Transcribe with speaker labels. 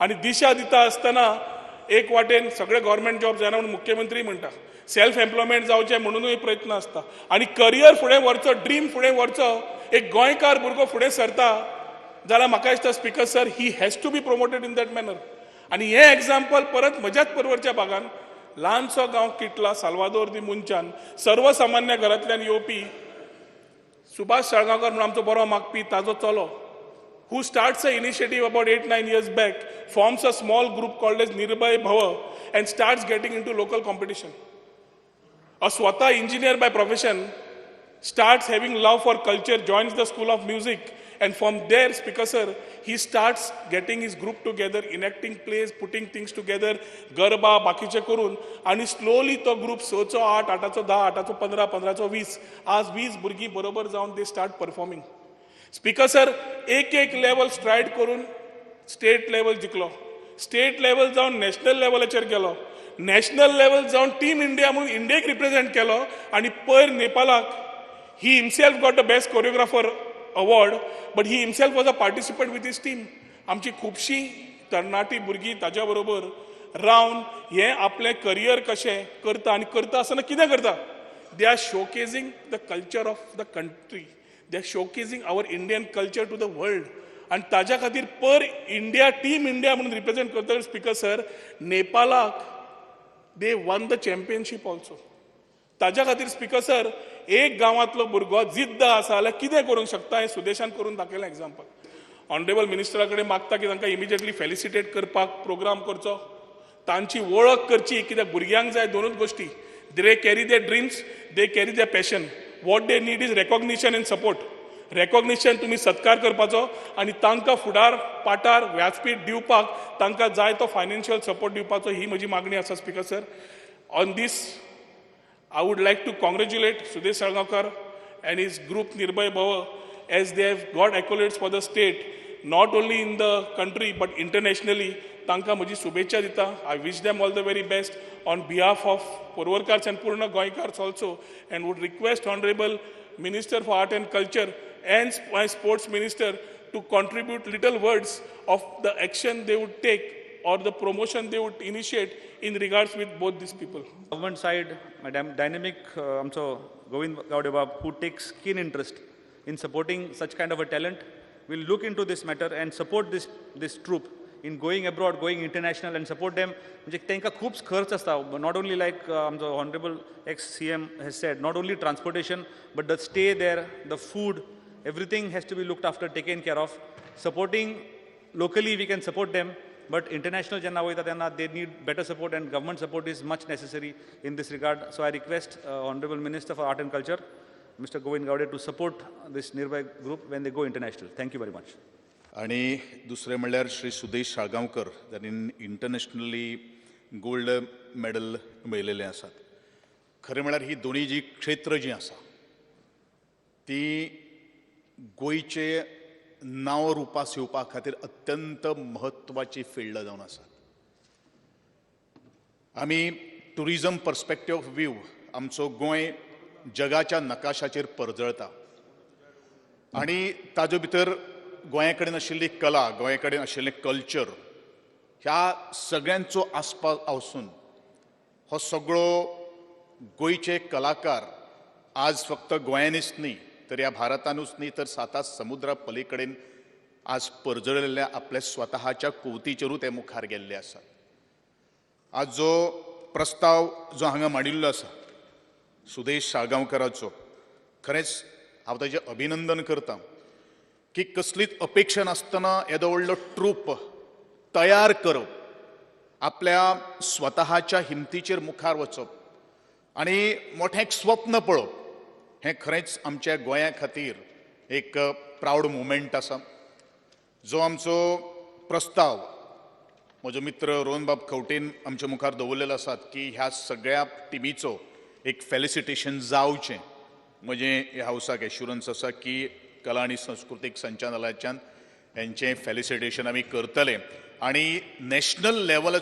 Speaker 1: आनी दिशा दिता आसतना एक वाटेन सगळे गव्हर्मेंट जॉब जायना म्हणून मुख्यमंत्री म्हणटा, सेल्फ एम्प्लॉयमेंट जावचें म्हणुनूय प्रयत्न आसता आनी करियर फुडें व्हरचो, ड्रीम फुडें व्हरचो. एक गोंयकार भुरगो फुडें सरता जाल्यार म्हाका दिसता, Speaker sir, he has to be promoted in that manner. आनी हें एग्जाम्पल परत म्हज्याच पर्वरच्या भागान, ल्हानसो गांव किटला, साल्वादोर दी मुंचान, सर्वसामान्य घरांतल्यान येवपी सुभाष साळगांवकर म्हणून आमचो बरो मागपी, ताजो चलो, who starts an initiative about 8, 9 years back, forms a small group called as Nirbhay Bhava and starts getting into local competition. A स्वता engineer by profession starts having love for culture, joins the School of Music, and from there, Speaker sir, he starts getting his group together, enacting plays, putting things together, garba, बाकीचे करून आणि slowly तो group सचो आठ, आठाचो 10, आठाचो 15, 15चो 20, आज 20 भुरगीं बरोबर जावन they start performing. Speaker sir, एक एक लेवल स्ट्रायड करून स्टेट लेवल जिखलो, स्टेट लेवल जावन नॅशनल लेवलाचेर गेलो, नॅशनल लेवल जावन टीम इंडिया म्हणून इंडियेक रिप्रेझेंट केलो आनी पयर नेपालाक he himself got the best choreographer award, but he himself was a participant with his team. आमची खुबशीं तरणाटी भुरगीं ताज्या बरोबर रावन हें आपलें करियर कशें करता आनी करता आसतना कितें करता? They are showcasing the culture of the country, they are showcasing our Indian culture to the world. आनी ताज्या खातीर पर इंडिया, टीम इंडिया म्हणून रिप्रेझेंट करता. स्पीकर सर, नेपालाक they won the championship also. ताज्या खातीर, स्पीकर सर, एक गांवांतलो भुरगो जिद्द आसा जाल्यार कितें करूंक शकता हें सुदेशान करून दाखयलें एग्जाम्पल. ऑनरेबल मिनिस्टरा कडेन मागता की तांकां इमिजिएटली फेलिसिटेट करपाक प्रोग्राम करचो, तांची वळख करची, कित्याक भुरग्यांक जाय दोनूच गोश्टी. They carry their dreams, they carry their passion. What they need is recognition and support. Recognition, तुमी सत्कार करपाचो आनी तांकां फुडार पाटार व्यासपीठ दिवपाक तांकां जाय तो फायनान्शियल सपोर्ट दिवपाचो, ही म्हजी मागणी आसा. Speaker sir, on this I would like to congratulate Sudesh Salgaonkar and his group Nirbhay Bhava, as they have got accolades for the state, not only in the country but internationally. तांकां म्हजी शुभेच्छा दिता. I wish them all the very best on behalf of Porvorimkars and पूर्ण गोंयकार्स also, and would request Honourable Minister for Art and Culture and my Sports Minister to contribute little words of the action they would take or the promotion they would initiate in regards with both these people.
Speaker 2: Government side, my dynamic आमचो Govind Gawde Bab, who takes keen interest in supporting such kind of a talent, will look into this matter and support this troupe in going abroad, going international and support them. म्हणजे तांकां खूब खर्च आसता. Not only, like आमचो Honourable ex CM has said, not only transportation but the stay there, the food, everything has to be looked after, taken care of. Supporting locally, we can support them, but international जेन्ना वयता तेन्ना they need better support, and government support is much necessary in this regard. So I request Honourable Minister for Art and Culture, Mr. Govind Gaude, to support this Nirbhay group when they go international. Thank you very much.
Speaker 3: आणि दुसरें म्हणल्यार श्री सुदेश साळगांवकर, जांणी internationally gold medal मेळयलेलें आसात. खरें म्हळ्यार ही दोनूय जी क्षेत्र जीं आसा ती गोंयचे नांव रुपास येवपा खातीर अत्यंत म्हत्वाची फिल्ड जावन आसा. आमी टुरिजम पर्सपेक्टीव ऑफ व्यू आमचो गोंय जगाच्या नकाशाचेर परजळता आणि ताजे भितर गोंया कडेन आशिल्ली कला, गोंया कडेन आशिल्लें कल्चर, ह्या सगळ्यांचो आस्पाव आसून हो सगळो गोंयचे कलाकार आज फक्त गोंयानूच न्ही तर ह्या भारतानूच न्ही तर साता समुद्रा पलीकडेन आज परजळिल्ल्या आपल्या स्वतहाच्या कुवतीचेरूय ते मुखार गेल्ले आसात. आज जो प्रस्ताव जो हांगा मांडिल्लो आसा सुदेश साळगांवकराचो, खरेंच हांव ताजें अभिनंदन करता की कसलीच अपेक्षा नासतना येदो व्हडलो ट्रूप तयार करप, आपल्या स्वतहाच्या हिमतीचेर मुखार वचप आनी मोठें एक स्वप्न पळोवप, हें खरेंच आमच्या गोंया खातीर एक प्रावड मुवमेंट आसा. जो आमचो प्रस्ताव म्हजो मित्र रोहनबाब खंवटेन आमच्या मुखार दवरलेलो आसात की ह्या सगळ्या टिमीचो एक फेलिसिटेशन जावचें, म्हजें ह्या हावसाक एश्युरन्स आसा की कला आनी संस्कृतीक संचालनालयाच्यान हेंचें फेलिसिटेशन आमी करतले. आणि नॅशनल लेवलाचो